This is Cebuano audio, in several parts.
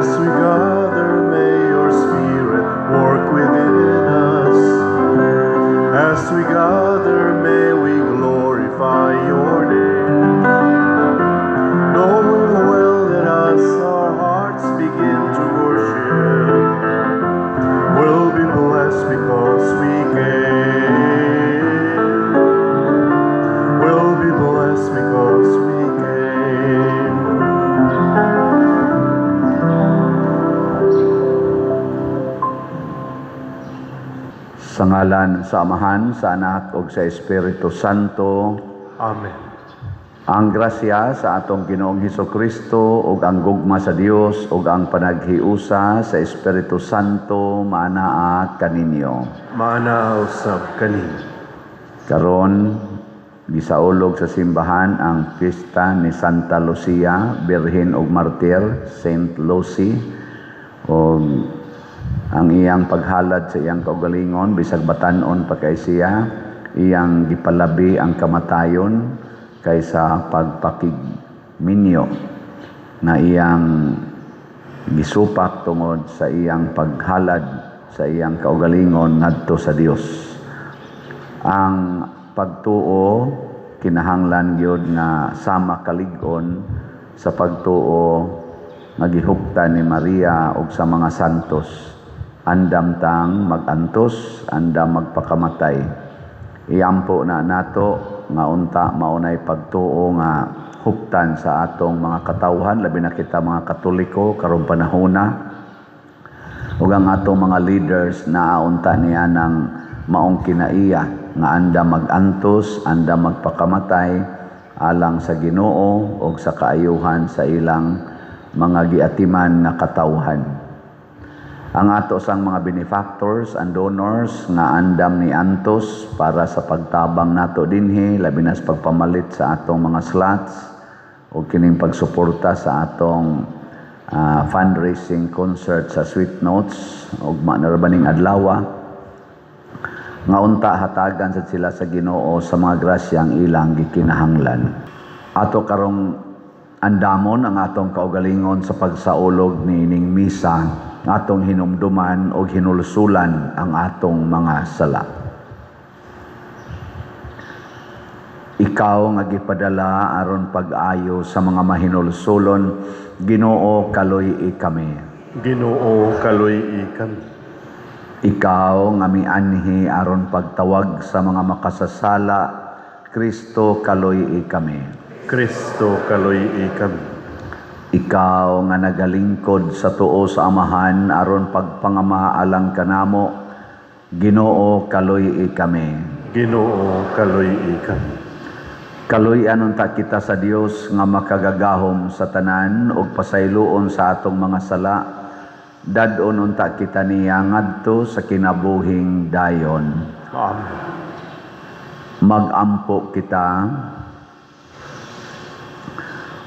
As we gather, may your Spirit work within us. As we gather, may we glorify your name. Knowing well that as our hearts begin to worship, we'll be blessed because we came. We'll be blessed because we came. Sa ngalan sa Amahan, sa Anak ug sa Espiritu Santo. Amen. Ang grasya sa atong Ginoong Hesus Kristo ug ang gugma sa Dios ug ang panaghiusa sa Espiritu Santo maanaa kaninyo. Maanaa usab kaninyo. Karon gisaulog sa simbahan ang pista ni Santa Lucia, Birhen ug Martir, Saint Lucy, ug ang iyang paghalad sa iyang kaugalingon bisag batan-on pa kay siya, iyang gipalabi ang kamatayon kaysa pagpakigminyo na iyang gisupak tungod sa iyang paghalad sa iyang kaugalingon ngadto sa Dios. Ang pagtuo kinahanglan gyud nga sama kalig-on sa pagtuo nga gihuptan ni Maria ug sa mga santos. Andam tang magantos, andam magpakamatay. Iampo na nato nga unta maunay pagtuo nga huptan sa atong mga katawhan, labi na kita mga Katoliko karong panahona, ug ang atong mga leaders naa unta niya ng maong kinaiya nga andam magantos, andam magpakamatay alang sa Ginoo ug sa kaayuhan sa ilang mga giatiman nga katawhan. Ang ato sang mga benefactors and donors nga andam ni antos para sa pagtabang nato dinhi, labi na sa pagpamalit sa atong mga slots o kining pagsuporta sa atong fundraising concert sa Sweet Notes ug maanarbaning adlaw, nga unta hatagan sad sila sa Ginoo sa mga grasyang ilang gikinahanglan. Ato karong andamon ang atong kaugalingon sa pagsaulog niining misa, atong hinumduman og hinulsulan ang atong mga sala. Ikaw nga gipadala aron pag-ayo sa mga mahinulsulon, Ginoo, kaluy-i kami. Ginoo, kaluy-i kami. Ikaw nga mianhi aron pagtawag sa mga makasasala, Kristo, kaluy-i kami. Kristo, kaluy-i kami. Ikaw nga nagalingkod sa tuo sa Amahan aron pagpangama alang kanamo, Ginoo, kaluy-i kami. Ginoo, kaluy-i kami. Kaluy-an unta kita sa Dios nga makagagahom sa tanan ug pasayloon sa atong mga sala. Dad-on unta kita niya ngadto sa kinabuhing dayon. Amen. Mag-ampo kita.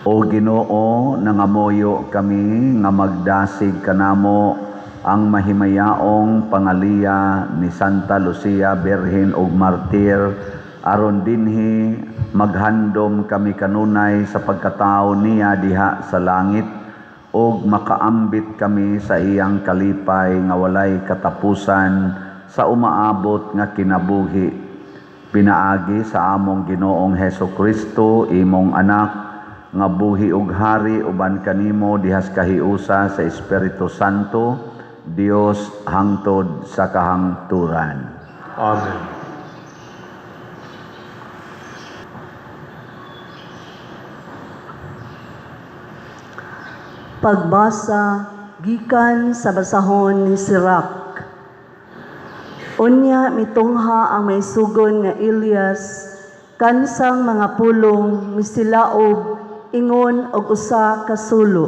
O Ginoo, nangamoyo kami nga magdasig kanamo ang mahimayaong pangaliya ni Santa Lucia Birhen ug Martir, aron dinhi maghandom kami kanunay sa pagkatao niya diha sa langit, ug makaambit kami sa iyang kalipay nga walay katapusan sa umaabot nga kinabuhi. Pinaagi sa among Ginoong Heso Kristo, imong anak, nga buhi ug hari uban kanimo dihas kahiusa sa Espiritu Santo, Dios hangtod sa kahangturan. Amen. Pagbasa gikan sa basahon ni Sirach. Unya mitungha ang may sugon nga Elias kansang mga pulong misilaob ingon og usa ka sulo.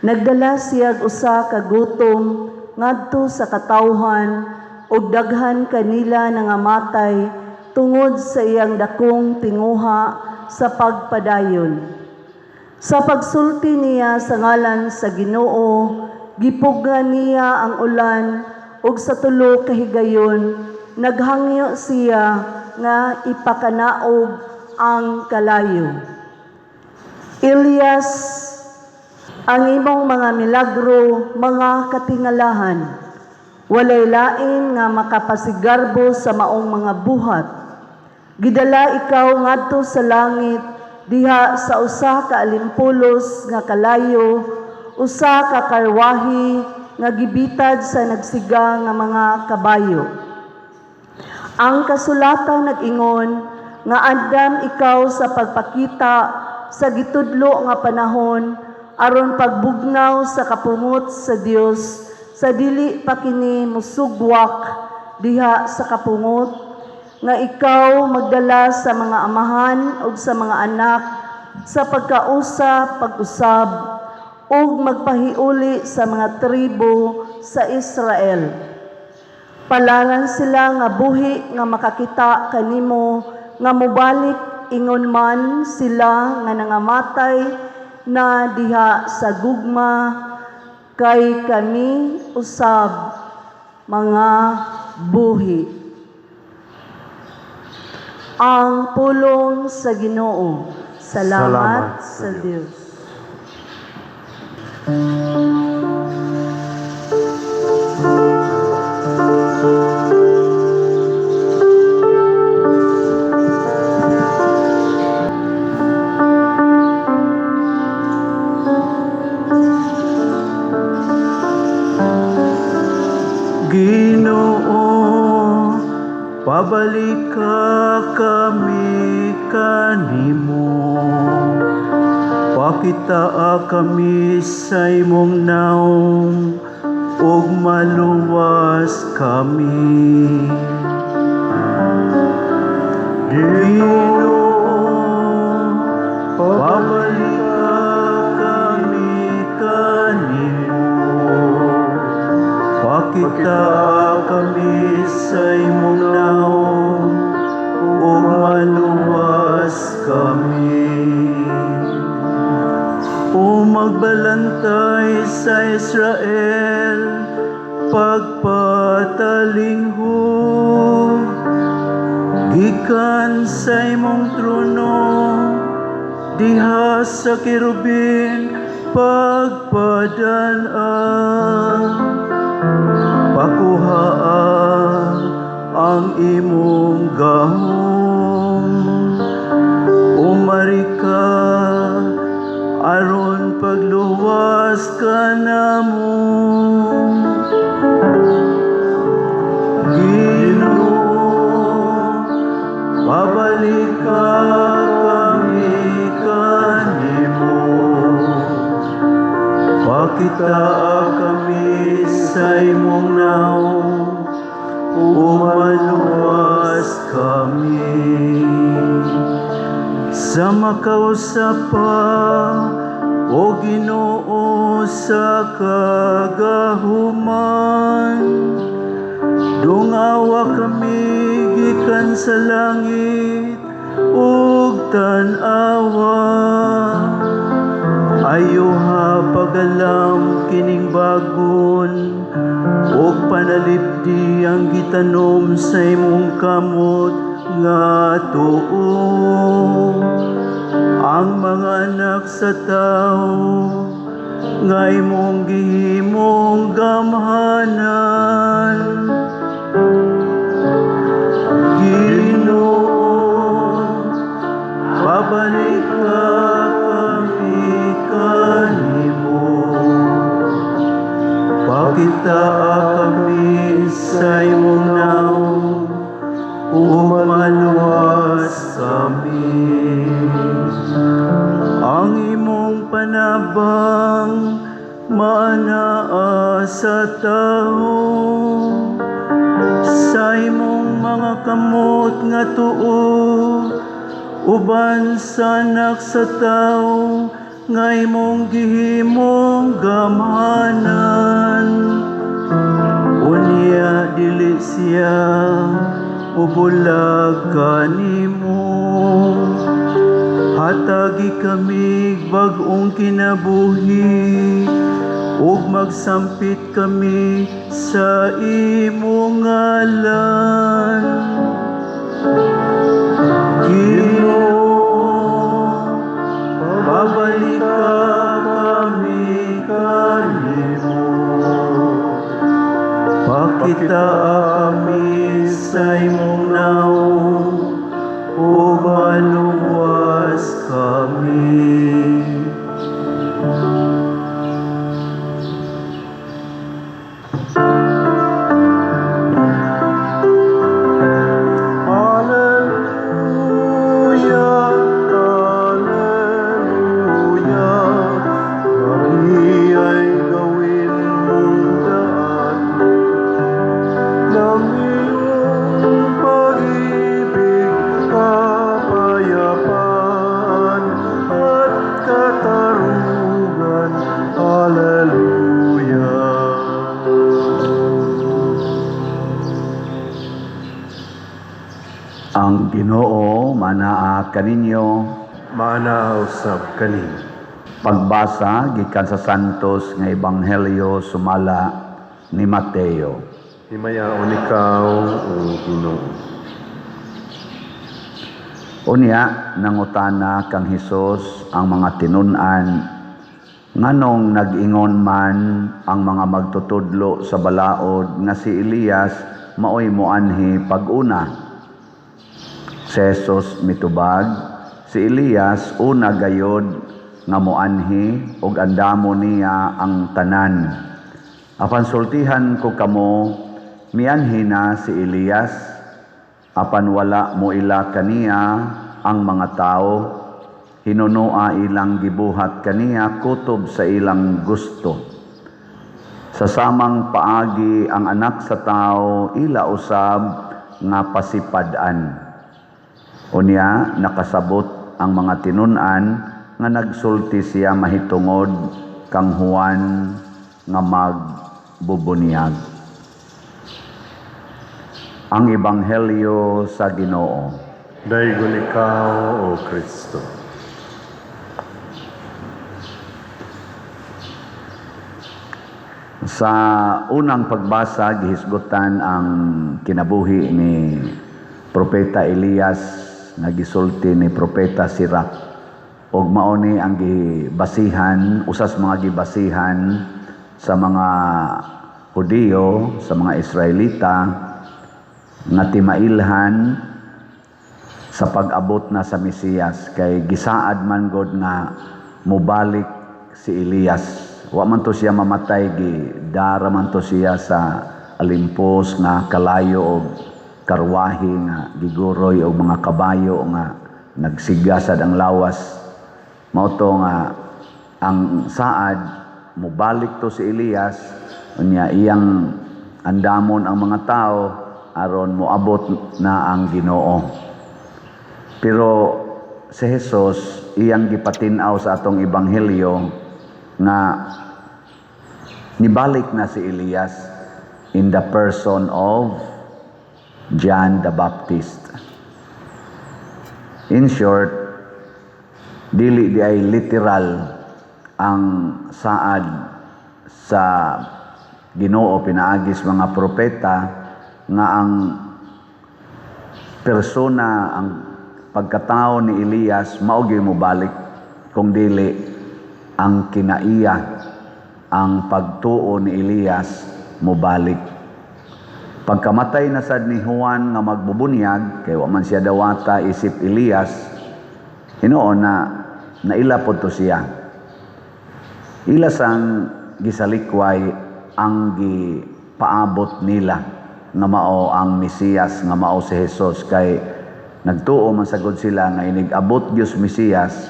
Nagdala siya og usa ka gutom ngadto sa katawhan ug daghan kanila nangamatay tungod sa iyang dakong tinguha sa pagpadayon. Sa pagsulti niya sa ngalan sa Ginoo, gipugngan niya ang ulan ug sa tulo ka higayon naghangyo siya nga ipakanaog ang kalayo. Elias Ang imong mga milagro, mga katingalahan. Walay lain nga makapasigarbo sa maong mga buhat. Gidala ikaw ngadto sa langit diha sa usa ka alimpulos nga kalayo, usa ka karwahi nga gibitad sa nagsiga nga mga kabayo. Ang kasulatan nag-ingon nga andam ikaw sa pagpakita sa gitudlo nga panahon aron pagbugnaw sa kapungot sa Dios sa dili pa kini musugwak diha sa kapungot, nga ikaw magdala sa mga amahan ug sa mga anak sa pagkausa pag-usab ug magpahiuli sa mga tribo sa Israel. Palaran sila nga buhi nga makakita kanimo nga mobalik, ingon man sila nga nangamatay na diha sa gugma, kay kami usab mga buhi. Ang pulong sa Ginoo. Salamat, Salamat sa sa Dios. Ginoo, pabalika kami kanimo. Pakitaa kami sa imong naong ug maluwas kami. Ginoo, pabalika kami kanimo. Pakitaa kami sa imong naong ug maluwas kami. O magbalantay sa Israel, pagpatalinghog, gikan sa imong trono, diha sa kerubin, pagpadal-an. Pakuhaa ang imong gahom. Umari ka aron pagluwas kanamo. Ginoo, pabalika kami kanimo. Pakitaa kami sa imong naong ug maluwas kami. Sa makausa pa, o Ginoo, sa kagahuman, dungawa kami gikan sa langit ug tan-awa. Ayoha pagalam kining bag-on ug panalipdi ang gitanom sa imong kamot nga tuo. Ang mga anak sa tao nga imong gihimong gamhanan. Ginoo, pabalika kami kanimo. Pakitaa kami sa imong naong ug maluwas kami. Ang imong panabang maanaa sa tao, sa imong mga kamot nga tuo, uban sa anak sa tao nga imong gihimong gamhanan. Unya dili siya mubulag kanimo. Hatagi kami bag-ong kinabuhi ug magsampit kami sa imong ngalan. Ginoo, pabalika kami Pakitaa kami sa imong nawong ug maluwas kami. Alleluia, Alleluia, kami ay gawin mong daan ng iyong pag-ibig, kapayapaan at katarungan. Alleluia. Ang Ginoo manaa kaninyo. Maanaa usab kaninyo. Pagbasa gikan sa Santos nga Ebanghelyo sumala ni Mateo. Himayaon ikaw, O Ginoo. Unya nangutana kang Hesus ang mga tinun-an, nganong nag-ingon man ang mga magtutudlo sa balaod nga si Elias maoy moanhi pag-una? Si Jesus mitubag, si Elias una gayod nga moanhi ug andamo niya ang tanan. Apan sultihan ko kamo, mianhi na si Elias, apan wala mo ila kaniya ang mga tao, hinunoa ilang gibuhat kaniya kutob sa ilang gusto. Sa samang paagi ang anak sa tao ila usab nga pasipad-an. Unya nakasabot ang mga tinun-an nga nagsulti siya mahitungod kang Juan nga magbubuniyag. Ang Ebanghelyo sa Ginoo. Daygon ikaw, O Kristo. Sa unang pagbasa, gihisgutan ang kinabuhi ni Propeta Elias nga gisulti ni Propeta Sirach. Og mao ni ang gibasihan, usas mga gibasihan sa mga Hudiyo, sa mga Israelita nga timailhan sa pag-abot na sa Mesiyas, kay gisaad man god nga mobalik si Elias. Wa man to siya mamatay, gidara man to siya sa alimpos nga kalayo og karwahe nga giguroy og mga kabayo nga nagsigasad ang lawas. Mao to nga ang saad mobalik to si Elias, unya iyang andamon ang mga tao aron moabot na ang Ginoo. Pero si Jesus iyang gipatin-aw sa atong ebanghelyo nga nibalik na si Elias in the person of John the Baptist. In short, dili di ay literal ang saad sa Ginoo pinaagis mga propeta nga ang persona, ang pagkatao ni Elias mao gyud mobalik, kung dili ang kinaiya, ang pagtuo ni Elias mobalik. Pagkamatay na sad ni Juan nga magbubunyag, kay wa man siya dawata isip Elias, hinuon na naila pod to siya. Ila sang gisalikway ang gipaabot nila nga mao ang Mesiyas, nga mao si Jesus, kay nagtuo man sagod sila nga inig-abot Dios Mesiyas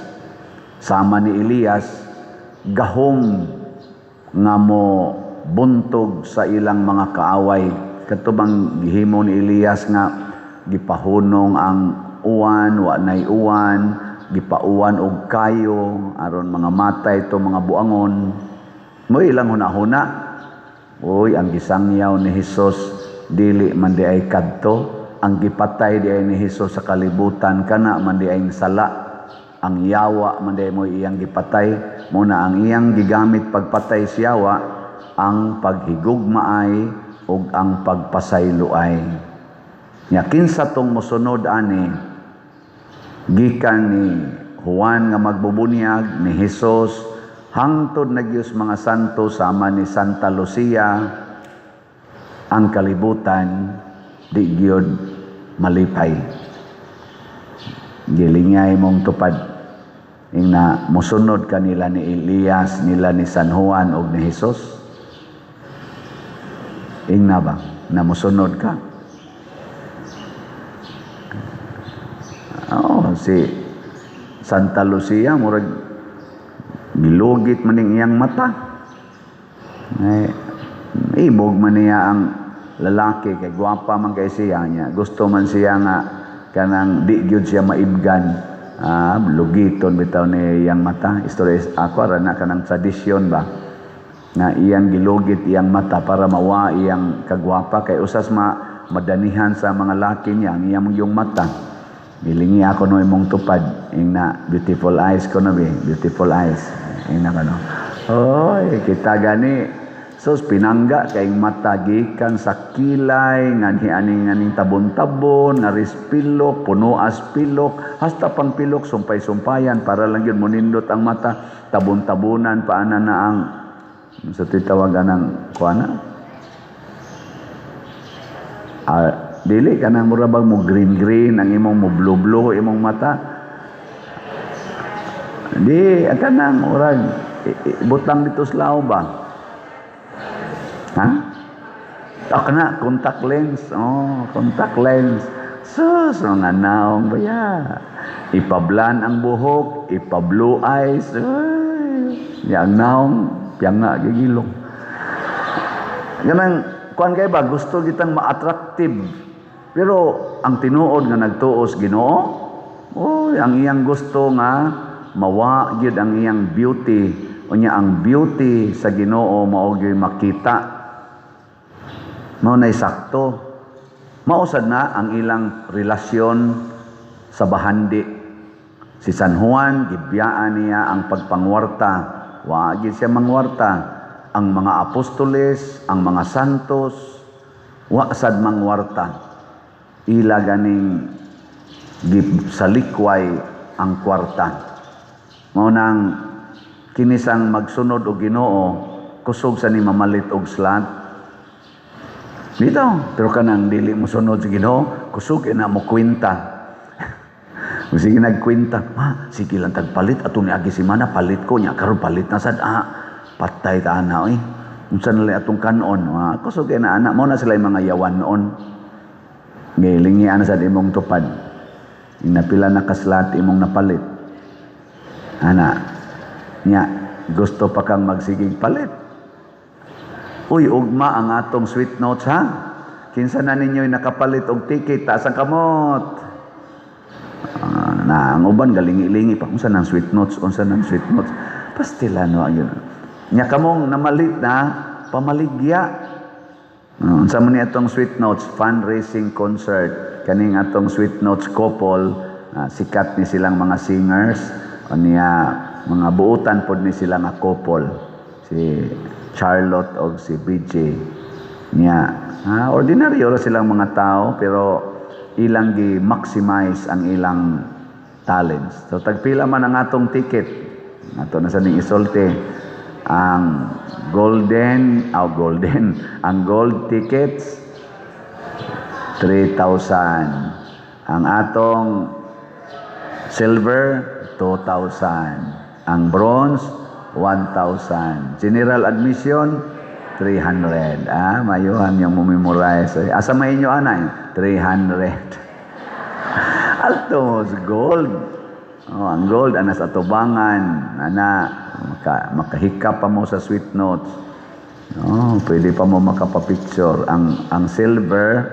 sama ni Elias, gahom nga mo buntog sa ilang mga kaaway. Kadto bang gihimo ni Elias nga gipahunong ang uwan, wa nay uwan, gipauwan og kayo aron mga matay to mga buangon. Mo ilang hunahuna, uy, ang gisangyaw ni Hesus dili man di ay kadto, ang gipatay di ay ni Hesus sa kalibutan kana man di ay sala, ang yawa man di ay mo iyang gipatay, muna ang iyang gigamit pagpatay sa yawa ang paghigugmaay ug ang pagpasayloay. Nya kinsa tong mosunod ani gikan ni Juan nga magbubunyag, ni Hesus, hangtod na Diyos mga santo sama ni Santa Lucia, Ang kalibutan di gyud malipay. Gilingay mong tupad. Ingna mosunod kanila ni Elias, nila ni San Juan ug ni Jesus. Ingna ba na mosunod ka? Oh, si Santa Lucia murag gilugit man ning iyang mata. Ay, ibog man niya ang lalaki kay gwapa man kay siya niya. Gusto man siya nga kanang di gyud siya maibgan. Ah, lugiton bitaw ni iyang mata. Istorya ako ra na kanang tradisyon ba nga iyang gilugit iyang mata para mawa iyang kagwapa kay usas ma madanihan sa mga laki niya ang iyang yung mata. Gilingi ako no imong tupad ingna beautiful eyes ko no be, beautiful eyes. Ingna ka no. Oy, kita gani. Sus, pinangga kay mata gikan sa kilay nganhi aning aning tabon-tabon, ngaris pilok, punoas pilok, hasta pang pilok sumpay-sumpayan para lang yun monindot ang mata, tabon-tabonan paana na ang sa titawag anang kuana. Ah, dili kanang mura bang mo green green ang imong mo blue blue imong mata. Di kanang murag butang dito sa lao ba? Ha? Ah, kana contact lens. Oh, contact lens. Sus, mga naong baya. Ipablan ang buhok, ipa-blue eyes. Ay, yang naong, piyanga gigilong. Ganang, kuan kay ba, gusto kitang ma-attractive. Pero, ang tinuod nga nagtuos Ginoo, oh, ang iyang gusto nga, mawa gyud ang iyang beauty. Unya ang beauty sa Ginoo mao gyud makita. Mao nay sakto. Mao sad na ang ilang relasyon sa bahandi. Si San Juan gibiyaan niya ang pagpangwarta. Wa gyud siya mangwarta. Ang mga apostoles, ang mga santos, wa sad mangwarta. Ila ganing salikway ang kwarta. Mao nang kinisang magsunod og Ginoo kusog sa ni mamalit og slat. Dito, pero kanang dili mo sunod sa Ginoo, kusog na mo kwenta. Sige nagkwenta, ma, sige lang tagpalit ato ni agi semana palit ko nya karon palit na sad, ah, patay ta ana oy. Unsa na lang atong kanon, ah, kusog na ana mo na sila yung mga yawan noon. Gilingi ana sad imong tupad. Inapila na kaslat imong napalit. Ana, nya gusto pa kang magsigig palit. Uy, ugma ang atong sweet notes ha. Kinsa na ninyo'y nakapalit og ticket, taas ang kamot. Ah, na ang uban galingi-lingi pa unsa nang sweet notes, unsa nang sweet notes. Pastila no ayun. Nya kamong namalit na pamaligya. Unsa man ni atong sweet notes fundraising concert kaning atong sweet notes couple, sikat ni silang mga singers unya mga buutan pod ni sila nga couple si Charlotte og si BJ niya. Ordinaryo ra silang mga tao pero ilang gi-maximize ang ilang talents. So tagpila man ang atong ticket. Ato na sa ning isulti ang golden, oh, golden, ang gold tickets 3,000. Ang atong silver 2,000. Ang bronze 1,000. General admission 300. Ah, mayuhan yung mo-memorize. Asa may inyo anay? 300. Altos gold. Oh, ang gold ana sa tubangan, ana makahikap pa mo sa sweet notes. Oh, pwede pa mo makapapicture. Ang silver,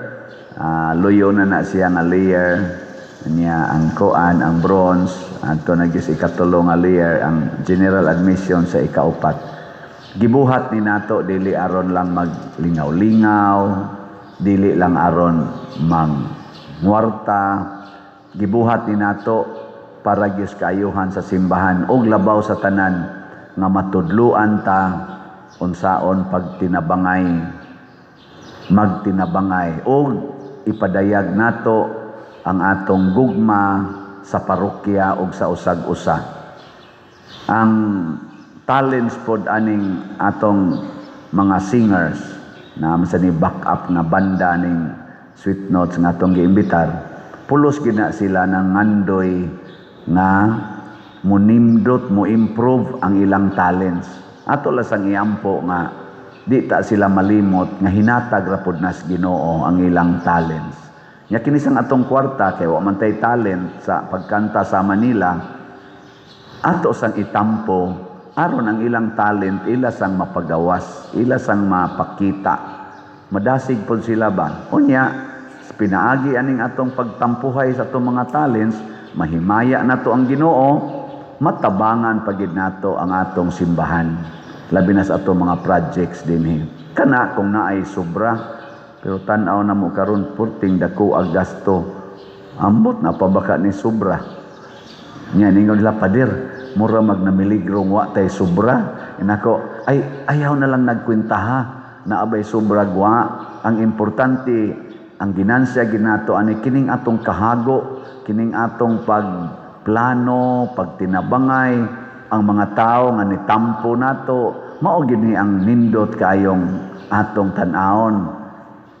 luyo na na siya nga layer niya. Ang kuan, ang bronze ato na gyud sa ikatulo nga layer, ang general admission sa ikaupat. Gibuhat ni nato dili aron lang maglingaw-lingaw, dili lang aron mangwarta. Gibuhat ni nato para gyud kaayuhan sa simbahan ug labaw sa tanan nga matudluan ta unsaon pagtinabangay, magtinabangay ug ipadayag nato ang atong gugma sa parokya ug sa usag-usa. Ang talents pod aning atong mga singers Naa man sa ni back up nga banda ning Sweet Notes nga atong giimbitar. Pulos gid na sila nang ngandoy nga munindot, mo improve ang ilang talents. Ato lang sang iampo nga di ta sila malimot nga hinatag ra pod nas Ginoo ang ilang talents. Nya kini sang atong kwarta, kay wa man tay talent sa pagkanta sa Manila, ato sang itampo aron ang ilang talent ila sang mapagawas, ila sang mapakita. Madasig pod sila ba? Unya, pinaagi aning atong pagtampuhay sa atong mga talents, mahimaya nato ang Ginoo, matabangan pagid nato ang atong simbahan. Labi na sa atong mga projects dinhi. Kana kung naay sobra, pero tan-aw na mo karon, purting dako ang gasto. Ambot na pa baka ni sobra. Nya ningon nila, "Pader, mura mag namiligrong wa tay sobra." Inako, "Ay, ayaw na lang nagkwenta ha. Naabay sobra gwa. Ang importante, ang ginansya ginato ani kining atong kahago, kining atong pagplano, pagtinabangay, ang mga tao nga nitampo nato, mao gini ang nindot kayong atong tan-awon."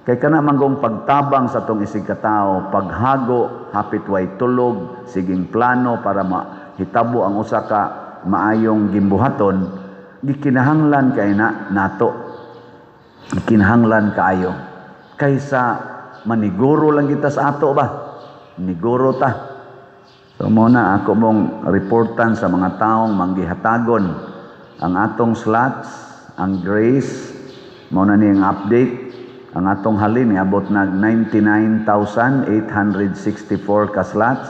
Kay kana manggong pagtabang sa atong isig katao, paghago, hapit way tulog, siging plano para mahitabo ang usa ka maayong gimbuhaton, gikinahanglan kay na nato. Gikinahanglan kaayo. Kaysa maniguro lang kita sa ato ba? Niguro ta. So mo na ako mong reportan sa mga taong manggihatagon ang atong slots, ang Grace, mo na ni ang update. Ang atong halin niabot nag 99,864 ka slots,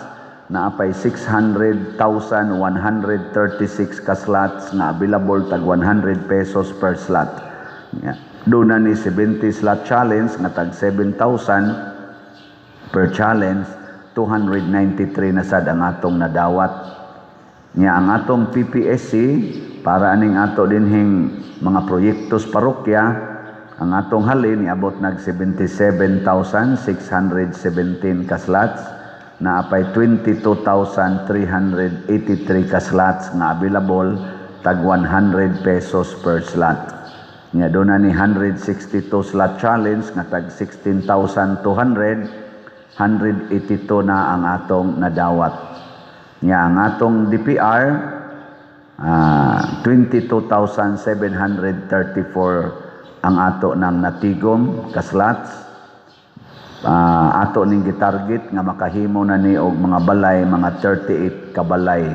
naapay 600,136 ka slots nga available, tag 100 pesos per slot. Yeah. Doon na ni 70 slot challenge nga tag 7,000 per challenge, 293 na sad ang atong nadawat. Nya ang atong PPSC para aning ato dinhing mga proyektos parokya, ang atong halin niabot nag 77,617 ka slots, naapay 22,383 ka slots nga available, tag 100 pesos per slot. Nya doon na ni 162 slot challenge nga tag 16,200, 182 na ang atong nadawat. Nya ang atong DPR, 22,734 ang ato ng natigom ka slots. Ato ning gitarget nga makahimo na ni og mga balay, mga 38 ka balay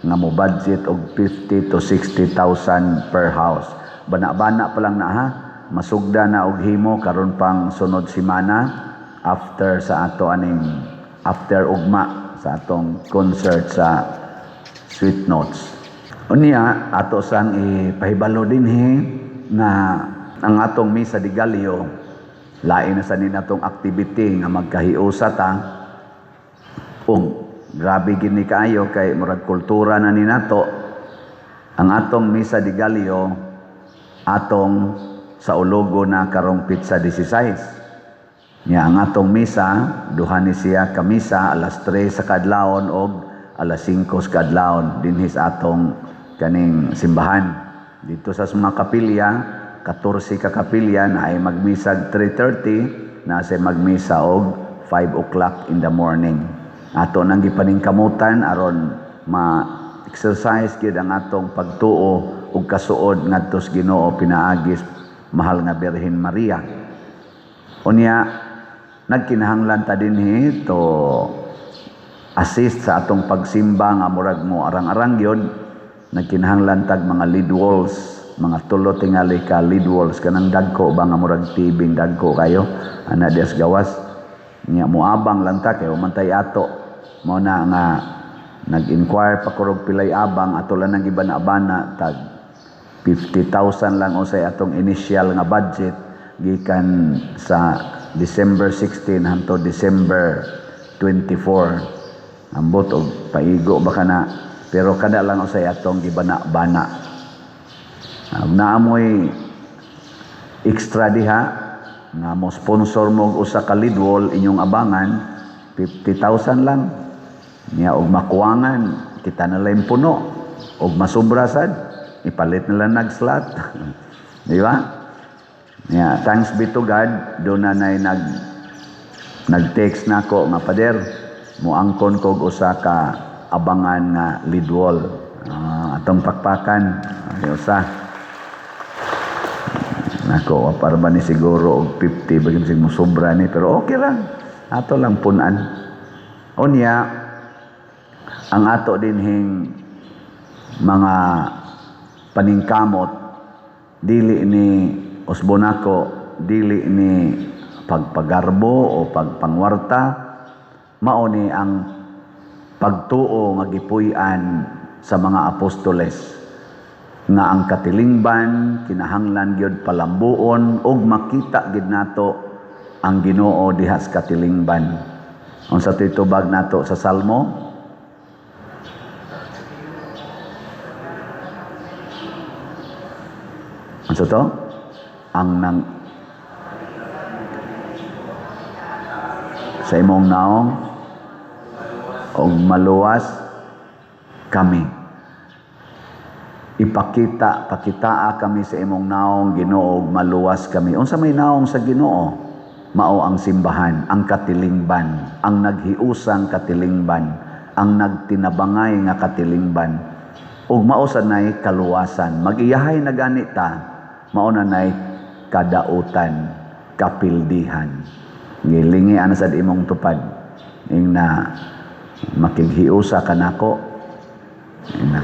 nga mo budget og 50 to 60,000 per house. Bana-bana pa lang na ha. Masugda na og himo karon pang sunod semana, after sa ato aning, after ugma sa atong concert sa Sweet Notes. Unya, ato sang ipahibalo dinhi nga ang atong Misa de Gallo, lain na sa natong activity nga magkahiusa ta, ug grabe gini kaayo kay murag kultura na ni nato. Ang atong Misa de Gallo atong sa ulogo na karong petsa 16. Nya ang atong misa, duha ni siya ka misa, alas 3 sa kadlawon og alas 5 sa kadlawon dinhi sa atong kaning simbahan. Dito sa mga kapilya, 14 ka kapilya, na ay magmisag 3:30, na say magmisa og 5 o'clock in the morning. Ato nang gipaningkamutan aron ma-exercise gyud ang atong pagtuo ug kasuod ngadto sa Ginoo pinaagi sa mahal nga Birhen Maria. Unya, nagkinahanglan ta dinhi to assist sa atong pagsimba nga murag mo arang-arang gyud, nagkinahanglan tag mga lead walls, mga tulo tingali ka lead walls, kanang dagko ba nga murag TV dagko kayo ana dias gawas. Nya moabang lang ta kay man tay ato. Mo na nga nag-inquire pa kurog pilay abang, ato lang nang gibana-bana, tag 50,000 lang usay atong initial nga budget gikan sa December 16 hangtod December 24. Ambot og paigo ba kana, pero kada lang usay atong gibana-bana. Naamoy extra diha nga mo sponsor mo og usa ka lead wall, inyong abangan, 50,000 lang niya, og makuwangan kita na lang puno, og masubra sad, ipalit nila nag slot, di ba? Yeah, thanks be to God, duna na nag-text nako nga, "Pader, muangkon kog usa ka abangan nga lead wall." Ah, atong pakpakan. Ay, usa. Nako, para ba ni siguro og 50 bagin sig mo sobra ni, pero okay lang. Ato lang punan. Unya, ang ato dinhing mga paningkamot, dili ni usbon nako, dili ni pagpagarbo o pagpangwarta, mao ni ang pagtuo nga gipuy-an sa mga apostoles nga ang katilingban kinahanglan gyud palambuon ug makita gid nato ang Ginoo diha sa katilingban. Unsa to'y tubag nato sa Salmo? Unsa to? Ang nang sa imong naong og maluwas kami. Ipakita, pakitaa kami sa imong naong, Ginoo, ug maluwas kami. Unsa may naong sa Ginoo? Mao ang simbahan, ang katilingban, ang naghiusang katilingban, ang nagtinabangay nga katilingban. Ug mao sa nay kaluwasan. Mag-iyahay na gani ta, mao na nay kadautan, kapildihan. Gilingi ana sad imong tupad. Ing na makighiusa kanako. Ing na,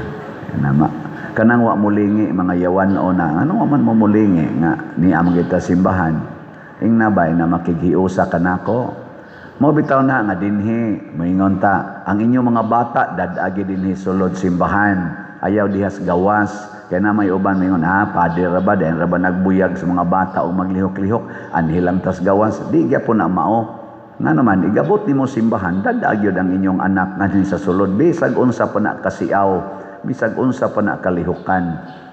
na ma, kanang wa mulingi mga yawan o na ano man mo mulingi nga niya man kita simbahan. Ing na ba na makighiusa kanako? Mo bitaw na nga dinhi moingon ta ang inyong mga bata dad-agi dinhi sulod simbahan. Ayaw dihas gawas. Kaya na may uban mingon, "Ha, pader ra ba, dahil ra ba nagbuyag sa mga bata o maglihok-lihok, anhi lang tas gawas." Di gyapon na mao. Nga naman, igabot nimo simbahan, dad-ag yun ang inyong anak nga sa sulod. Bisag unsa pa na kasiaw, bisag unsa pa na kalihukan.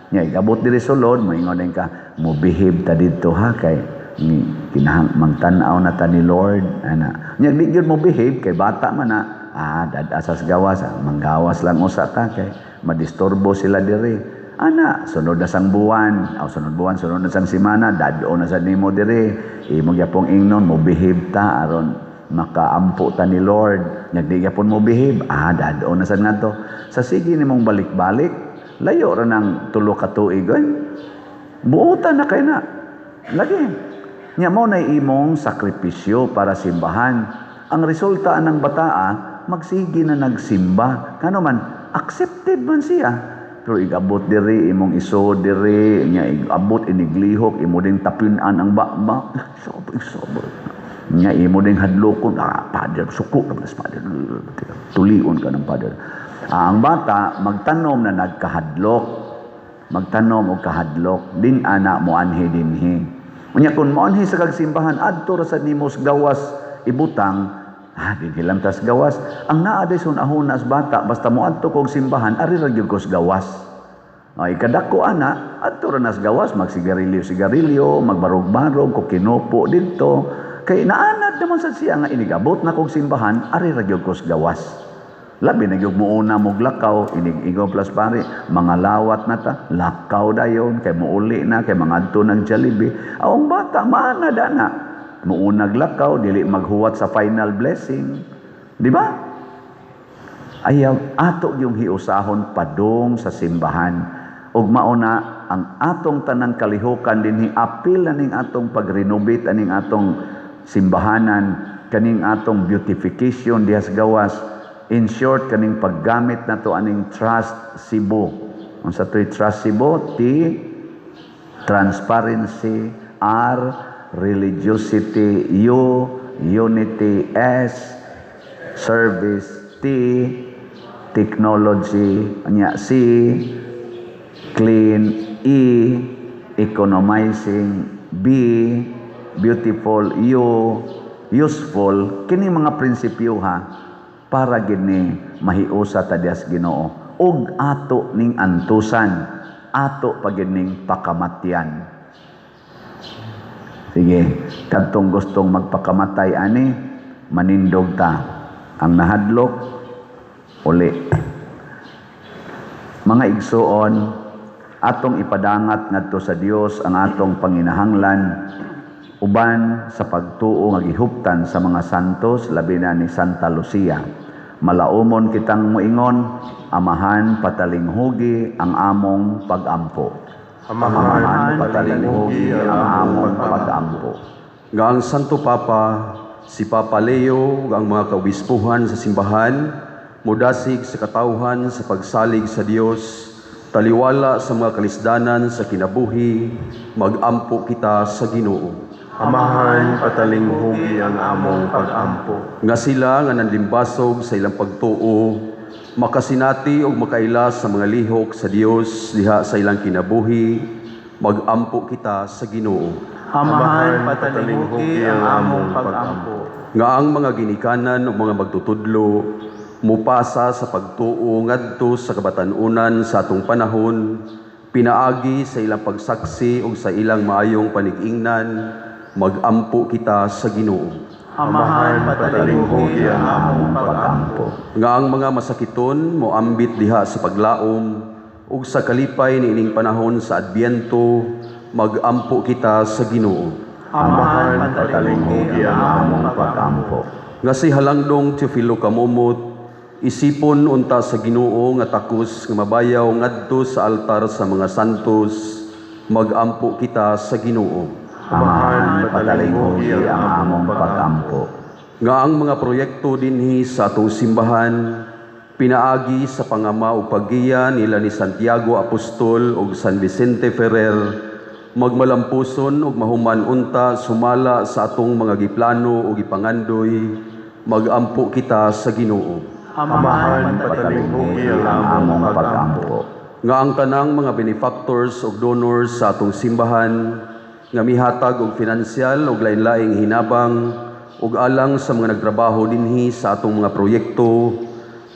Nya, igabot diri sulod, moingon din ka, "Mobehave ta didto ha, kay ni kinahang mangtan-aw na ta ni Lord." Ana. Nya, di gyud mo behave, kay bata man na, ah, dad-asas gawas, ah, manggawas lang usa ta, kay madisturbo sila diri. Ana, sunod na sang buwan, aw sunod buwan, sunod na sang semana, dad-o na sa nimo diri. Imo gyapong ingnon, mo behave ta aron makaampo ta ni Lord. Nya di gyapon mo behave, ah, dad-o na sad ngadto. Sa sige nimong balik-balik, layo ra nang 3 ka tuig oy. Buotan na kay na. Lagi. Nya mo na imong sakripisyo para simbahan. Ang resulta anang bataa, magsige na nagsimba. Kano man, accepted man siya. Pero igabot diri, imong iso diri, nya igabot iniglihok, imo ding tapinan ang baba. Sobra, sobra. Nya imo ding hadlokon, ah, pader, suko na ba pader. Tulion ka ng pader. Ah, ang bata, magtanom na nagkahadlok. Magtanom og kahadlok, din ana mo anhi dinhi. Unya kung moanhi sa kagsimbahan, adto ra sa nimo sa gawas ibutang, ah, di lang tas gawas. Ang naa day sun ahuna sa bata, basta moadto kog simbahan, ari ra gyud kos gawas. Ay, kadako ana, adto ra nas gawas, magsigarilyo-sigarilyo, magbarog-barog, kukinupo didto. Kay naanad naman sad siya nga inigabot na kog simbahan, ari ra gyud kos gawas. Labi na gyud muuna mog lakaw, inig-ingon plus pare, mga lawat na ta, lakaw dayon, kay muuli na, kay mangadto ng Jollibee. Ang bata, maanad ana. Muunag lakaw, dili maghuwat sa final blessing. Di ba? Ayaw, ato yung hiusahon padung sa simbahan. Ug mauna, ang atong tanang kalihukan dinhi, apil na ning atong pag-renovate aning atong simbahanan, kaning atong beautification diha sa gawas. In short, kaning paggamit nato aning Trust Cebu. Unsa to'y Trust Cebu? T, transparency, R, religiosity, U, unity, S, service, T, technology, anya C, clean, E, economizing, B, beautiful, U, useful. Kini mga prinsipyo ha, para gini mahiusa ta dias Ginoo ug ato ning antusan, ato pa gid ning pakamatyan. Sige, kadtong gustong magpakamatay ani, manindog ta. Ang nahadlok, uli. Mga igsuon, Atong ipadangat ngadto sa Dios ang atong panginahanglan uban sa pagtuo nga gihuptan sa mga santos, labi na ni Santa Lucia. Malaumon kitang moingon, Amahan, patalinghugi ang among pagampo. Amahan, patalinghugi ang among pagampo. Nga ang Santo Papa, si Papa Leo, ug ang mga kaobispuhan sa simbahan, mudasig sa katawhan sa pagsalig sa Dios, taliwala sa mga kalisdanan sa kinabuhi, magampo kita sa Ginoo. Amahan, patalinghugi ang among pagampo. Nga sila nga nanlimbasog sa ilang pagtuo, makasinati ug makaila sa mga lihok sa Dios diha sa ilang kinabuhi, magampo kita sa Ginoo. Amahan, patalinghugi ang among pagampo. Nga ang mga ginikanan ug mga magtutudlo mupasa sa pagtuo ngadto sa kabatan-unan sa atong panahon, pinaagi sa ilang pagsaksi ug sa ilang maayong panig-ingnan, magampo kita sa Ginoo. Amahan, patalinghugi ang among pagampo. Nga ang mga masakiton moambit diha sa paglaom ug sa kalipay niining panahon sa Adbyento, magampo kita sa Ginoo. Amahan, patalinghugi ang among pagampo. Nga si Halangdong Teofilo Camomot isipon unta sa Ginoo nga takos nga mabayaw ngadto sa altar sa mga santos, magampo kita sa Ginoo. Amahan, patalinghugi ang among pagampo. Nga ang mga proyekto dinhi sa atong simbahan pinaagi sa pangama ug paggiya nila ni Santiago Apostol ug San Vicente Ferrer magmalampuson ug mahuman unta sumala sa atong mga giplano ug gipangandoy, magampo kita sa Ginoo. Amahan, patalinghugi ang among pagampo. Nga ang tanang mga benefactors ug donors sa atong simbahan nga mihatag og finansyal ug lain-laing hinabang ug alang sa mga nagtrabaho dinhi sa atong mga proyekto,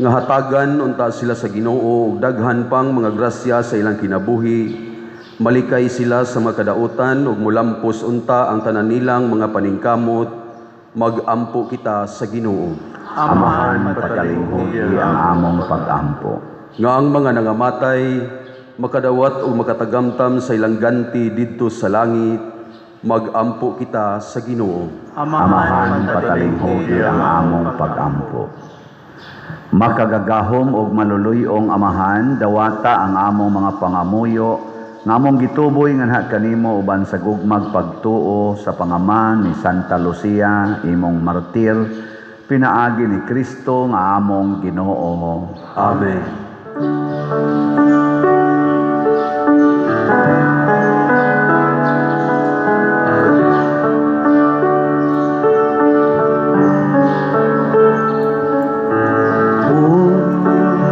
nga hatagan unta sila sa Ginoo og daghan pang mga grasya sa ilang kinabuhi, malikay sila sa mga kadautan ug mulampos unta ang tanan nilang mga paningkamot, magampo kita sa Ginoo. Amahan, patalinghugi ang among pagampo. Nga ang mga nangamatay makadawat o makatagamtam sa ilang ganti didto sa langit, magampo kita sa Ginoo. Amahan, patalinghugi ang among pagampo. Makagagahom og maluluy-ong Amahan, dawata ang among mga pangamuyo nga among gituboy nganha kanimo uban sa gugmag pagtuo sa pangama ni Santa Lucia, imong martir, pinaagi ni Kristo nga among Ginoo. Amen.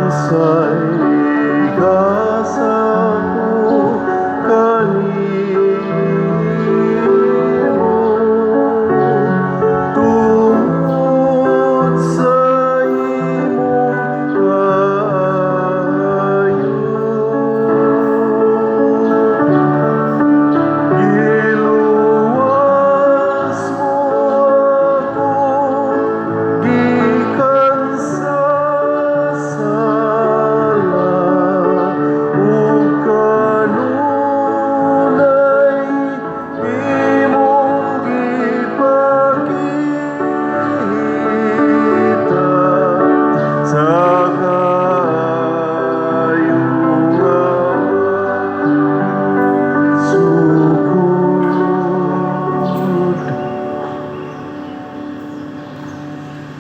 Unsay gasa ko kanimo tungod sa imong kaayo? Giluwas mo ako gikan sa sala ug kanunay imong gipakita sa kaayo nga sukod.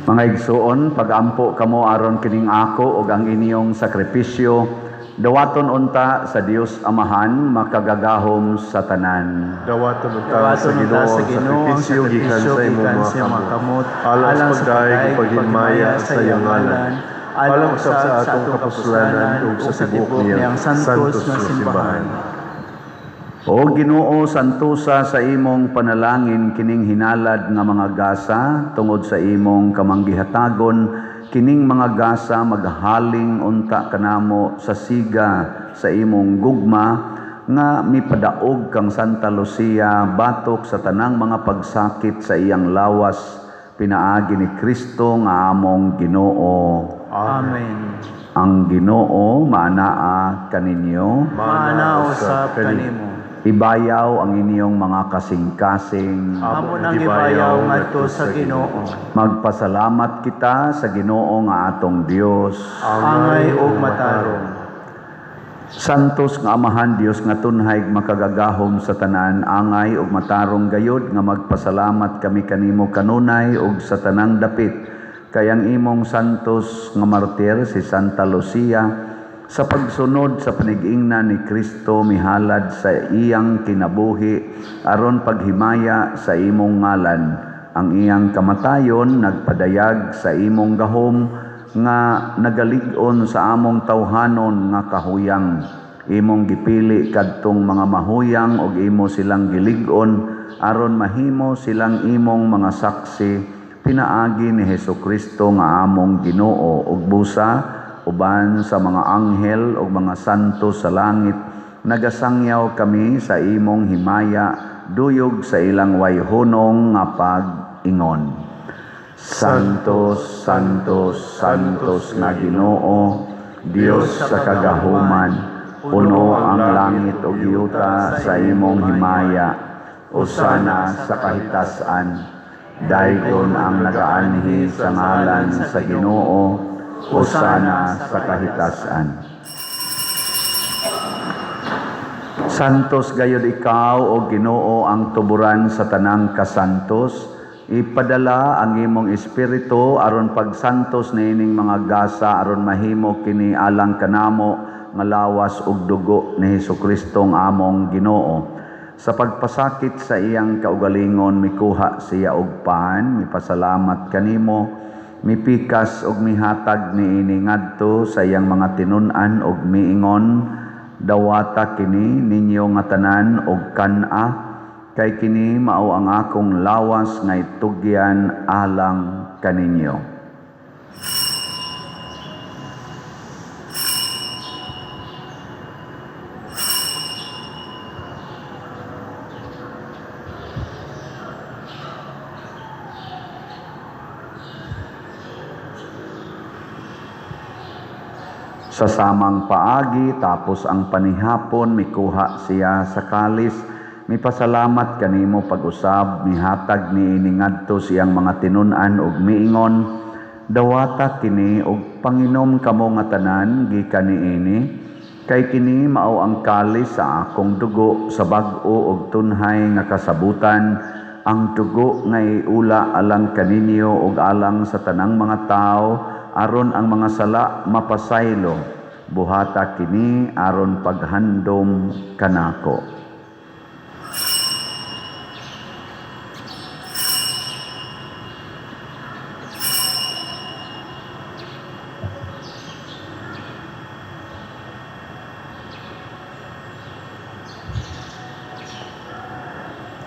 Mga igsuon, pagampo kamo aron kining ako ug ang inyong sakripisyo dawaton unta sa Dios Amahan makagagahom sa tanan. Dawaton unta sa Dawaton unta Ginoo sa ang Ginoo ang sakripisyo gikan sakripisyo sa imong gikan mga sa imong kamot. kamot, Alang sa pagdayeg ug paghimaya sa iyong ngalan. Alang usab sa atong kapuslanan ug sa tibuok niyang santos nga simbahan. O Ginoo, santusa sa imong panalangin kining hinalad nga mga gasa tungod sa imong kamanggihatagon kining mga gasa maghaling unta kanamo sa siga sa imong gugma nga mipadaog kang Santa Lucia batok sa tanang mga pagsakit sa iyang lawas, pinaagi ni Kristo nga among Ginoo. Amen. Ang Ginoo maanaa kaninyo. Maana usab kanimo. Ibayaw ang inyong mga kasing-kasing. Amo nang ibayaw ngadto sa Ginoo. Magpasalamat kita sa Ginoo nga atong Dios. Angay ug matarong. Santos nga Amahan Dios nga tunhay makagagahom sa tanan, angay ug matarong gayod nga magpasalamat kami kanimo kanunay ug sa tanang dapit kay ang imong santos nga martir si Santa Lucia sa pagsunod sa panigingna ni Kristo mihalad sa iyang kinabuhi aron paghimaya sa imong ngalan. Ang iyang kamatayon nagpadayag sa imong gahom nga nagalig-on sa among tawhanon nga kahuyang. Imong gipili kadtong mga mahuyang ug imo silang gilig-on aron mahimo silang imong mga saksi pinaagi ni Hesukristo nga among Ginoo ug busa uban sa mga anghel ug mga santo sa langit nagasangyaw kami sa imong himaya duyog sa ilang wayhunong nga pag-ingon. Santos, Santos, Santos nga Ginoo, Dios sa kagahuman, puno ang langit ug yuta sa imong himaya. Usana sa kahitasan, daygon ang nagaanhi sa ngalan sa Ginoo, usana sa kahitasan. Santos gayod ikaw o Ginoo ang tuburan sa tanang kasantos. Ipadala ang imong espiritu aron pagsantos niining mga gasa aron mahimo kini alang kanamo nga lawas ug dugo ni Hesukristo nga among Ginoo. Sa pagpasakit sa iyang kaugalingon mikuha siya og pan, mipasalamat kanimo, mipikas og mihatag niini ngadto sa iyang mga tinun-an og miingon, dawata kini ninyo nga tanan og kan-a, kay kini mao ang akong lawas nga itugyan alang kaninyo. Sa samang paagi, tapos ang panihapon, mikuha siya sa kalis, mipasalamat kanimo pag-usab, mihatag niini ngadto siyang mga tinun-an ug miingon, dawata kini ug panginom kamo nga tanan gikan niini, kay kini mao ang kalis sa akong dugo sa bag-o ug tunhay nga kasabutan, ang dugo nga iula alang kaninyo ug alang sa tanang mga tawo aron ang mga sala mapasaylo. Buhata kini aron paghandom kanako.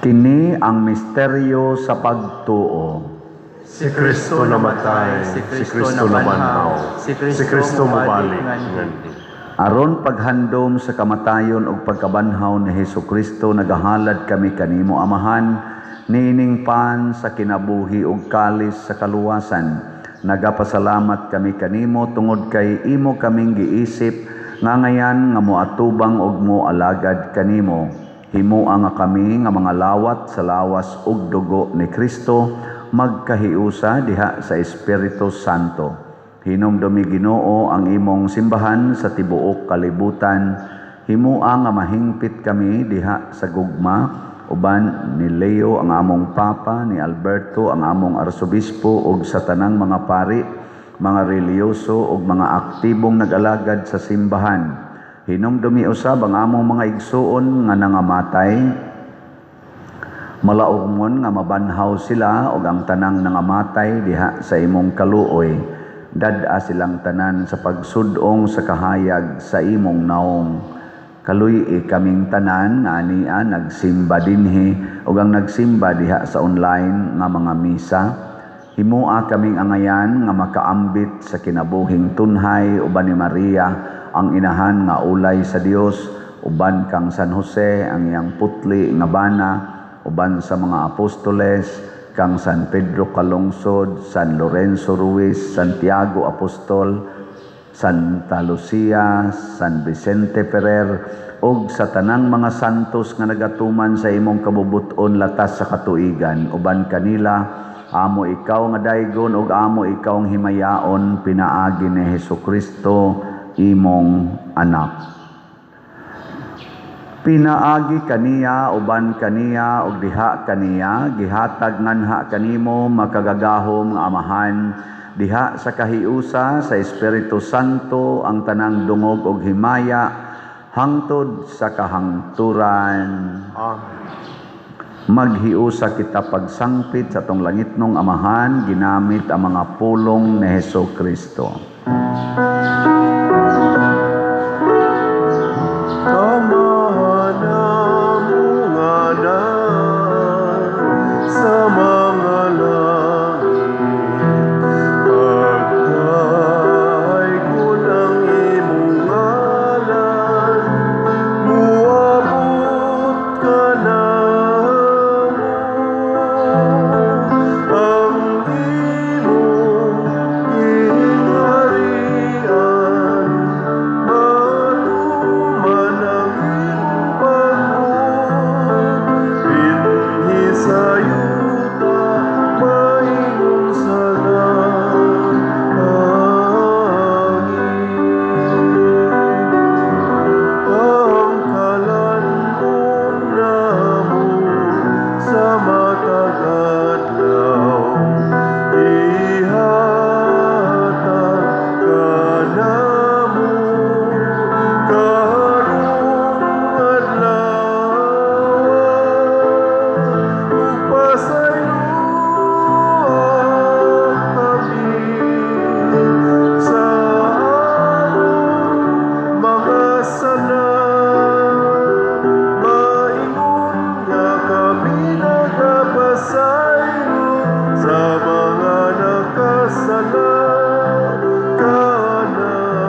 Kini ang misteryo sa pagtuo. Si Kristo namatay, si Kristo nabanhaw, si Kristo mobalik nganhi. Aron paghandom sa kamatayon ug pagkabanhaw ni Hesukristo, nagahalad kami kanimo Amahan, niining pan sa kinabuhi ug kalis sa kaluwasan. Nagapasalamat kami kanimo tungod kay imo kaming giisip nga ngayan nga moatubang ug moalagad kanimo. Himoa nga kami nga mga lawat sa lawas ug dugo ni Kristo, magkahiusa diha sa Espiritu Santo. Hinumdumi Ginoo ang imong simbahan sa tibuok kalibutan. Himoa nga mahingpit kami diha sa gugma uban ni Leo ang among Papa, ni Alberto ang among Arsobispo ug sa tanang mga pari, mga relihiyoso ug mga aktibong nag-alagad sa simbahan. Hinumdumi usab ang among mga igsuon nga nangamatay. Malaugmon nga mabanhaw sila ug ang tanang nangamatay diha sa imong kaluoy. Dad-a silang tanan sa pagsudong sa kahayag sa imong naong. Kaluy-i kaming tanan nga ania nagsimba dinhi ug ang nagsimba diha sa online nga mga misa. Himoa kaming angayan nga makaambit sa kinabuhing tunhay uban ni Maria ang inahan nga ulay sa Dios, uban kang San Jose ang iyang putli nga bana, uban sa mga apostoles, kang San Pedro Calungsod, San Lorenzo Ruiz, Santiago Apostol, Santa Lucia, San Vicente Ferrer, ug sa tanang mga santos nga nagatuman sa imong kabubut-on latas sa katuigan, uban kanila amo ikaw nga daygon ug amo ikaw ang himayaon pinaagi ni Hesukristo, imong anak. Pinaagi kaniya, uban kaniya, ug diha kaniya, gihatag nganha kanimo, makagagahom nga Amahan, diha sa kahiusa sa Espiritu Santo, ang tanang dungog ug himaya hangtod sa kahangturan. Amen. Maghiusa kita pagsangpit sa atong langitnong Amahan ginamit ang mga pulong ni Hesukristo. Amahan namo nga naa sa mga langit, pagdaygon ang imong ngalan, muabot kanamo ang imong gingharian, matuman ang imong pagbuot dinhi sa yuta maingon sa langit. Ang kalan-on namo sa matag adlaw, ihatag kanamo karong adlaw, ug pasayloa kami sa among mga sala, maingon nga kami nagapasaylo sa mga nakasala kanamo,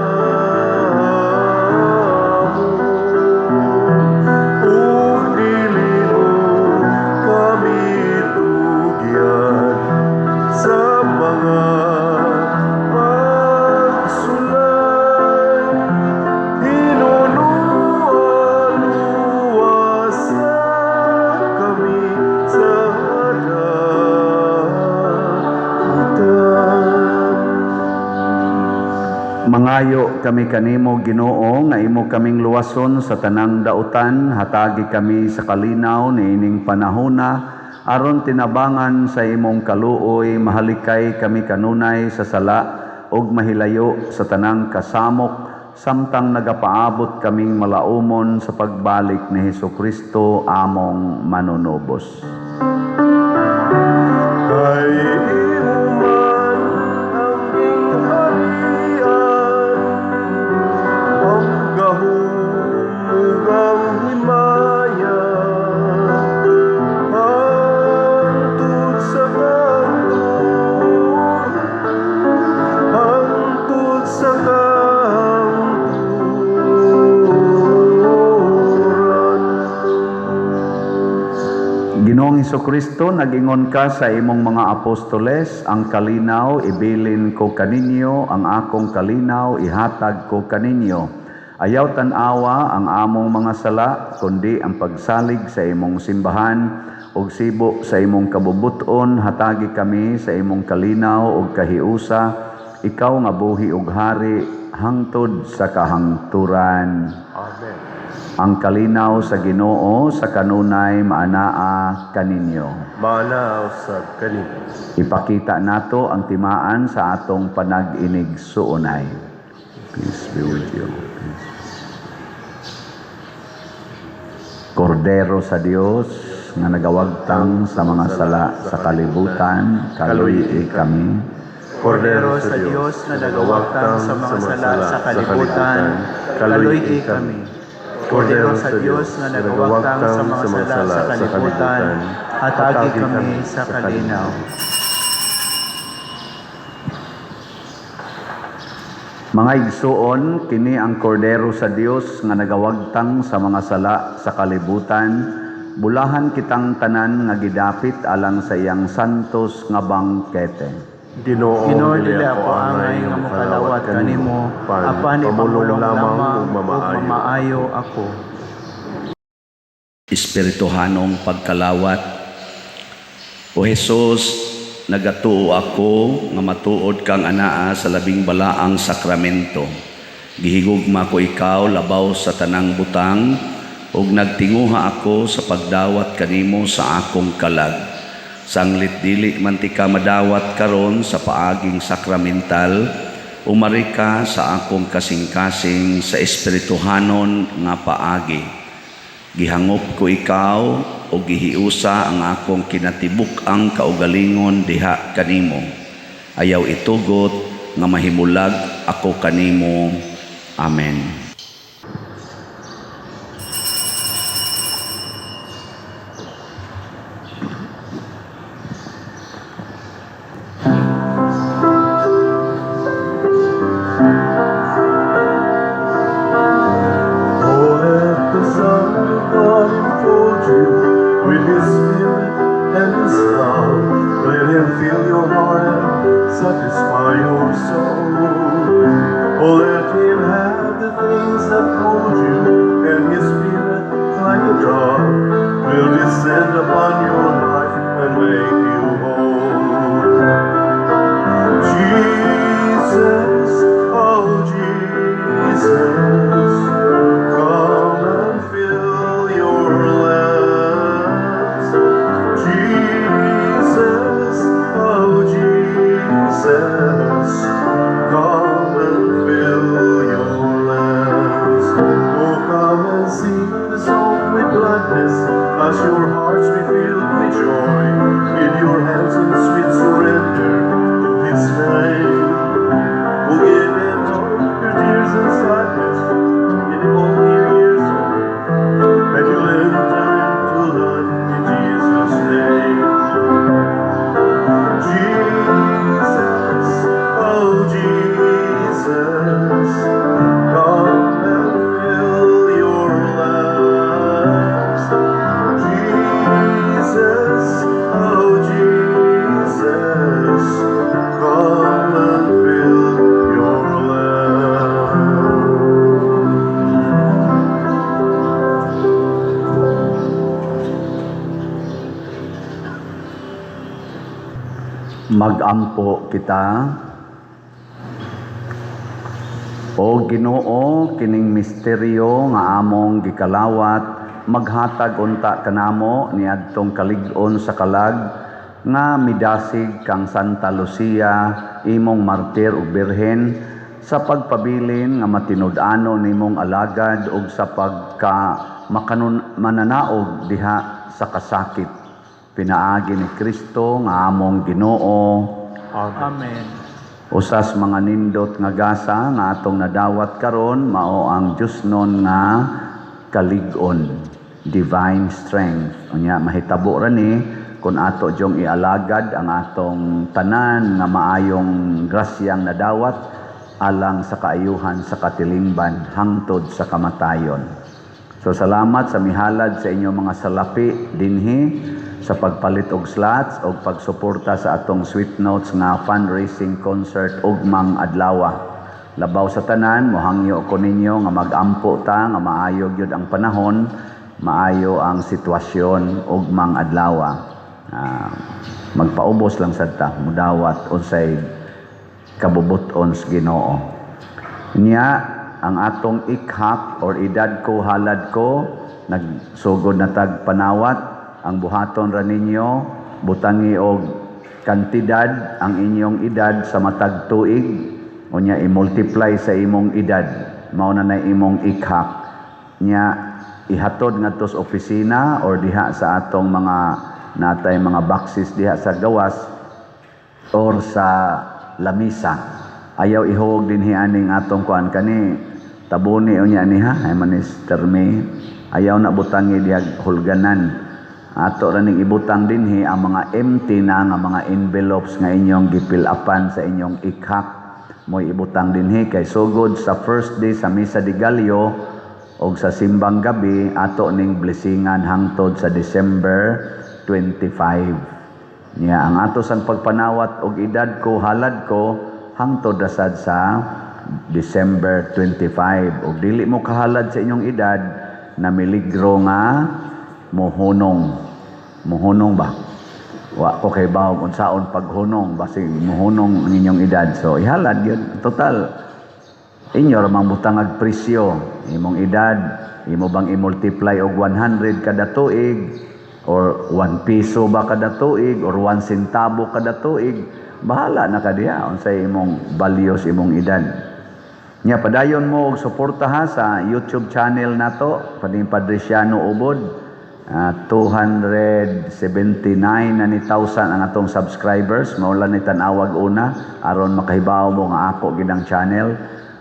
ug dili mo kami tugyan sa mga pagsulay, hinunoa luwasa kami sa dautan. Mangayo kami kanimo, Ginoo, nga imo kaming luwason sa tanang dautan. Hatagi kami sa kalinaw niining panahona aron tinabangan sa imong kaluoy mahalikay kami kanunay sa sala ug mahilayo sa tanang kasamok samtang nagapaabot kaming malaumon sa pagbalik ni Hesukristo, among manunubos. Kay imo man ang gingharian, ang gahom ug ang himaya, hangtod sa kahangturan, hangtod sa kahangturan. Ginoong Hesukristo, nagingon ka sa imong mga apostoles, "Ang kalinaw ibilin ko kaninyo, ang akong kalinaw ihatag ko kaninyo." Ayaw tan-awa ang among mga sala, kundi ang pagsalig sa imong simbahan, ug sibo sa imong kabubuton, hatagi kami sa imong kalinaw ug kahiusa, ikaw nga buhi ug hari hangtod sa kahangturan. Amen. Ang kalinaw sa Ginoo sa kanunay maanaa kaninyo. Maanaa usab kanimo. Ipakita nato ang timaan sa atong panag-inigsuonay. Peace be with you. Peace. Kordero sa Dios nga nagawagtang sa mga sala sa kalibutan, kaluy-i kami. Kordero sa Dios nga nagawagtang sa mga sala sa kalibutan, kaluy-i kami. Kordero sa Dios nga nagawagtang sa mga sala sa kalibutan, hatagi kami sa kalinaw. Mga igsuon, kini ang kordero sa Dios nga nagawagtang sa mga sala sa kalibutan. Bulahan kitang tanan nga gidapit alang sa iyang santos nga bangkete. Ginoo, Ginoo, dili ako angay nga mokalawat kanimo, apan ipamulong lamang ug ug mamaayo. Mamaayo ako. Espirituhanong pagkalawat. O Jesus, nagatuo ako nga matuod kang anaa sa labing balaang sakramento. Gihigugma ko ikaw labaw sa tanang butang ug nagtinguha ako sa pagdawat kanimo sa akong kalag. Sanglit dili man tika madawat karon sa paaging sakramental, umari ka sa akong kasing-kasing sa espirituhanon nga paagi. Gihangop ko ikaw o gihiusa ang akong kinatibuk-ang kaugalingon diha kanimo. Ayaw itugot nga mahimulag ako kanimo. Amen. Oh, let the Son of God enfold you with His Spirit and His love. Let Him fill your heart and satisfy your soul. Oh, let Him have the things that hold you, and His Spirit, like a dove, will descend upon your life and make you whole. Jesus, oh Jesus, come and fill your lamps. Jesus, oh Jesus, come and fill your lamps. Oh, come and sing the song with gladness as your hearts be filled with joy. In your hands in sweet surrender to His name. Oh, give Him all your tears and sadness, give Him all your years, and you'll enter into life in Jesus' name. Jesus, oh Jesus, come and fill your lamps. Jesus, oh Jesus, come and fill your lamps. Magampo kita. O Ginoo, kining misteryo nga among gikalawat maghatag unta kanamo niadtong kalig-on sa kalag nga midasig kang Santa Lucia, imong martir ug birhen, sa pagpabilin nga matinud-ano nimong alagad ug sa pagka makanon mananaog diha sa kasakit, pinaagi ni Kristo nga among Ginoo. Amen. Usas mga nindot nga gasa nga atong nadawat karon mao ang Diyosnon nga kalig-on, divine strength. Unya mahitabo ra ni kung ato jong ialagad ang atong tanan nga maayong grasyang nadawat alang sa kaayuhan sa katilingban hangtod sa kamatayon. So salamat sa mihalad sa inyong mga salapi dinhi sa pagpalit og slots og pagsuporta sa atong Sweet Notes nga fundraising concert ugmang adlaw. Labaw sa tanan, mohangyo ko ninyo nga magampo ta nga maayo gyud ang panahon, maayo ang sitwasyon ugmang adlaw. Magpaubos lang sad ta, mudawat unsay kabubuton sa Ginoo. Nya ang atong ikhak or edad ko halad ko, nagsugod na tag panawat. Ang buhaton ra ninyo, butangi og kantidad ang inyong edad sa matag tuig, unya i-multiply sa imong edad, mao na na imong ikhak. Nya ihatod ngadto sa opisina or diha sa atong mga natay mga boxes diha sa gawas or sa lamisa. Ayaw ihog dinhi aning atong kuan kani tabuni unya niha ay manis termi, ayaw na butangi diha hulganan. Ato ra ning ibutang dinhi ang mga empty na nga mga envelopes nga inyong gipill-upan sa inyong ikhak, mo'y ibutang dinhi kay sugod sa first day sa Misa de Gallo. Og sa simbang gabi ato ning blessingan hangtod sa December 25. Nya ang ato sang pagpanawat og edad ko, halad ko, hangtod rasad sa December 25. Og dili mo kahalad sa inyong edad, na miligro nga mohunong. Mohunong ba? Wa ko kay bawo unsaon paghunong, basig mohunong ang inyong edad. So ihalad yun. Total inyo ra mang butangag presyo imong edad. Imo bang i-multiply og 100 kada tuig or 1 piso ba kada tuig or 1 centavo kada tuig, bahala na ka diha unsay imong value sa imong edad. Nya padayon mo og suporta ha sa YouTube channel nato, Pading Padriciano Ubod. 279 na ni thousand ang atong subscribers. Mao ni tan-awag una aron makahibaw mo nga ako gid ang channel.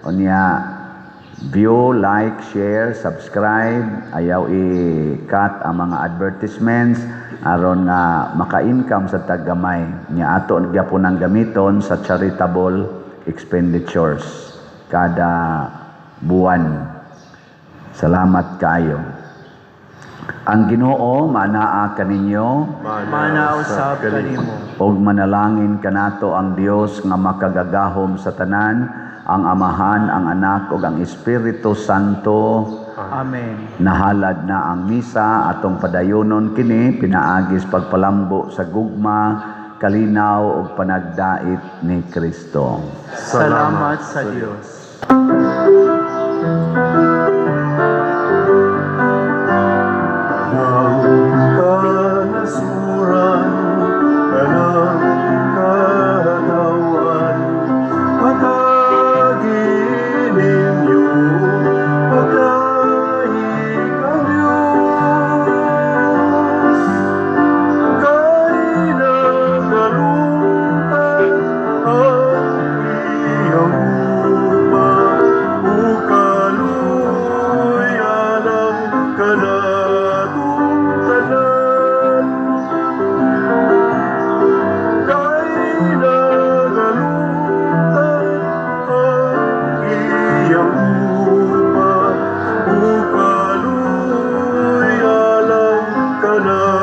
Unya view, like, share, subscribe, ayaw i-cut ang mga advertisements aron nga maka-income sa taggamay. Nya ato gyapon ang gamiton sa charitable expenditures kada buwan. Salamat kaayo. Ang Ginoo manaa kaninyo. Mana usab kanimo. Ug manalangin kanato ang Dios nga makagagahom sa tanan, ang Amahan, ang Anak ug ang Espiritu Santo. Amen. Nahalad na ang misa, atong padayonon kini pinaagis pagpalambo sa gugma, kalinaw ug panagdait ni Kristo. Salamat sa Dios. Ang kanasuran, kanang katawan, hatagi ninyo, paglahi kang Diyos. Kay nagalungtad ang iyang gugma, ug kaluoy alang kanatong tanan. Kay nagalungtad ang iyang gugma, ug kaluoy alang kanatong.